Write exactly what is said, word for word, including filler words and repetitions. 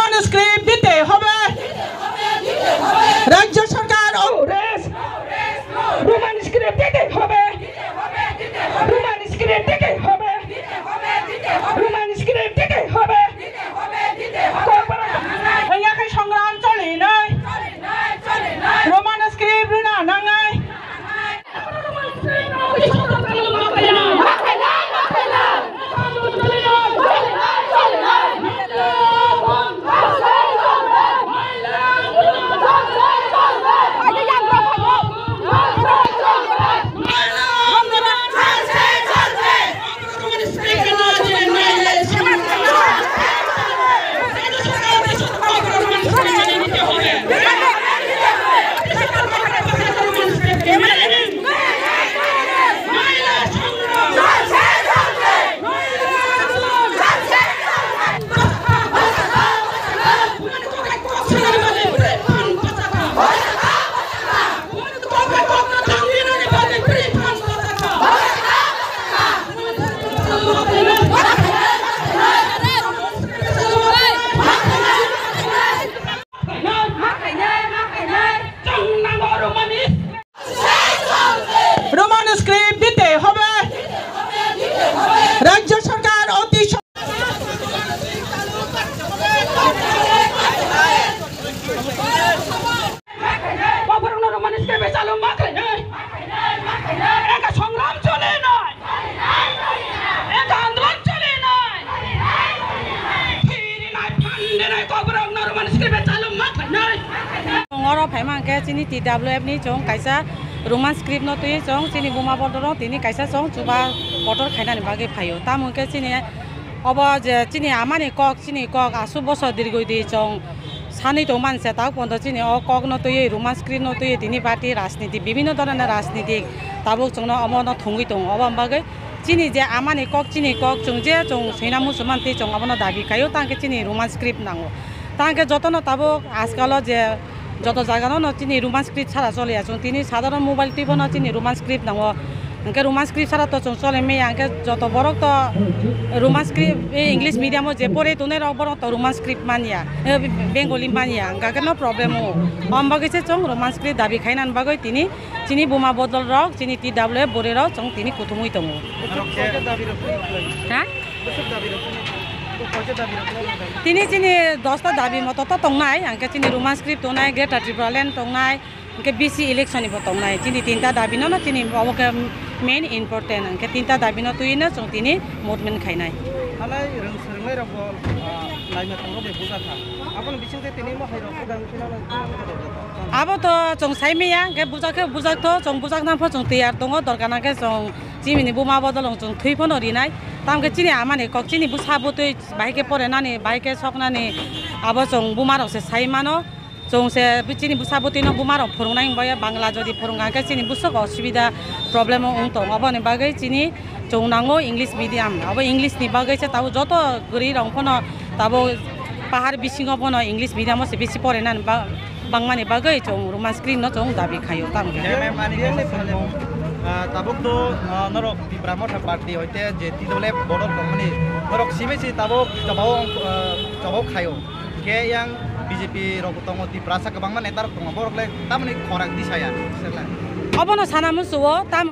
Roman script দিতে হবে। রাজ্য সরকার ও Roman script দিতে হবে। Roman script দিতে হবে। Roman script দিতে হবে। এই একে সংগ্রাম চলে নাই। Roman script রুনা নাঙাই। Roman script দিতে হবে। রাজ্য সরকার অতি স- Kokborok no Roman script চালু ma khainai. Eka songram chole nai. Eka andolon chole nai. Phiri nai, phande nai, kokborok no Roman script chalu ma khainai. Oro phaima hwnkhe chini T W F ni chwng kaisa Roman script no twi chwng chini buma bodol rok tini kaisa chwng chuba kotor khainani bagwi phaio. Tamo hwnkhe chini obo je chini amani kok, chini kok aswk bosor dirgoi di chwng sanwi tong manse, tabuk pondo chini o kok no twiwi Roman script no twiwi tini party rajniti bibhinno dhoroner rajniti tabuk chwngno omo no thwngwi tongo. Obo bagwi chini je amani kok, chini kok chwng je chwng swina muchung mantwi chwng obono dabi khaio, tangkhe chini Roman script nango. Tangkhe jotono tabuk ajkalo je joto jagano no chini Roman script sara choliya, chwng tini sadharon mobile twibo no chini Roman script nango. Hwnkhe Roman script sara to chwng chole maya, hwnkhe joto borok to Roman script, e, English medium o je pore tongnai rok borok to Roman script manya, e, Bengali manya, hwnkhe no problem o. Om bagwi se chwng Roman script dabi khainani bagwi tini chini buma bodol rok, chini T W F bwrwi rok chwng tini kuthumwi tongo. Norok khe Ha? Tini chini dosta dabi moto to tongnai, hwnkhe chini Roman script tongnai, Greater Tripura Land tongnai, hwnkhe B C election ni bo tongnai. Chini tinta dabi no, no chini obo khe main important, hwnkhe tinta dabi no twi no chwng tini movement khainai. Halai rwng swrwngnai rok bo, ah, naima thangma bai bujakha. Aboni bisingtwi tini mo hai rok kwbang kheno no. Abo to chwng sai maya, hwnkhe bujak khe bujak to, chwng bujak nang pho chwng tiyar tongo, dorkar nang khe chwng chini buma bodol chwng thwi pho no rinai. Tamkhe chini amani kok chini bwsa bwtwi bahai khe porenani, bahai khe soknani, abo chwng buma rok se sai mano. Chwng se bi chini bwsa bwtwi no buma rok phwrwngnai wngbai ya, Bangla jodi phwrwngkha khe chini bwswk osubida problem o wng tong. Oboni bagwi chini chwng nango English medium. Abo English ni bagwi se tabuk joto kwrwi rok phano tabuk pahar bisingo phano English medium o se bisi porenani ba-, bangmani bagwi chwng Roman script no chwng dabi khaio tamkhe. Khe ma'am, ani kaisa samung, ah, tabuk to, ah, norok Tipra Motha Party hoite je T W F bodol tongmani norok simi si tabuk chobao, ah, chobao khaio. Khe yang B J P rok tongo, Tiprasa kwbangma neta rok tongo, borok le tamoni khorang di saya, serla. Obono sana musuo, tam-